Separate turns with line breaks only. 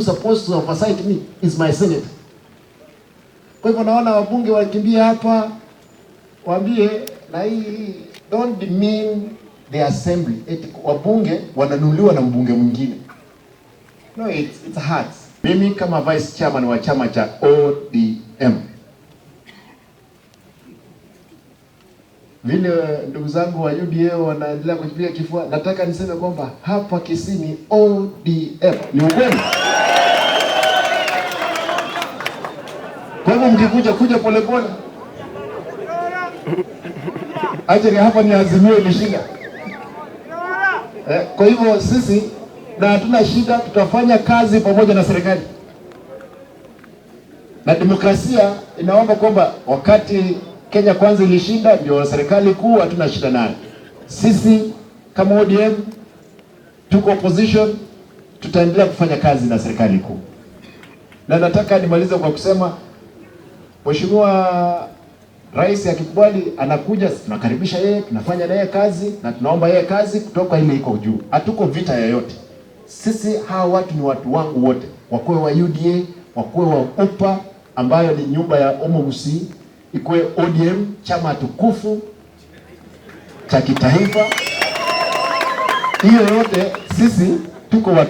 Supposed to oversight me is my senator. Kwa hivyo naona wabunge wakimbia hapa, waambie na hii, don't demean the assembly. Eti wabunge wananunuliwa na mbunge mwingine. No, it's hard. Mimi kama vice chairman wa chama cha ODM, vile ndugu zangu wa UDA wanaendelea kujipiga kifua, nataka niseme kwamba hapa Kisii ni ODM. Ni ukweli. Kwa hivyo mkikuja kuja polepole. Actually hapa ni Azimio ilishinda. Kwa hivyo sisi na hatuna shida, tutafanya kazi pamoja na serikali. Na demokrasia inaomba kwamba wakati Kenya Kwanza ilishinda ndio serikali kuu, hatuna shida nayo. Sisi kama ODM tuko opposition, tutaendelea kufanya kazi na serikali kuu. Na nataka nimalize kwa kusema Mheshimiwa Rais akikubali anakuja, tunakaribisha yeye, tunafanya naye kazi na tunaomba yeye kazi kutoka ile iko juu. Hatuko vita yoyote. Sisi hawa watu ni watu wangu wote, wakuwe wa UDA, wakuwe wa UPA ambayo ni nyumba ya Omogusi, ikuwe ODM, chama tukufu cha kitaifa. Hiyo yote sisi tuko watu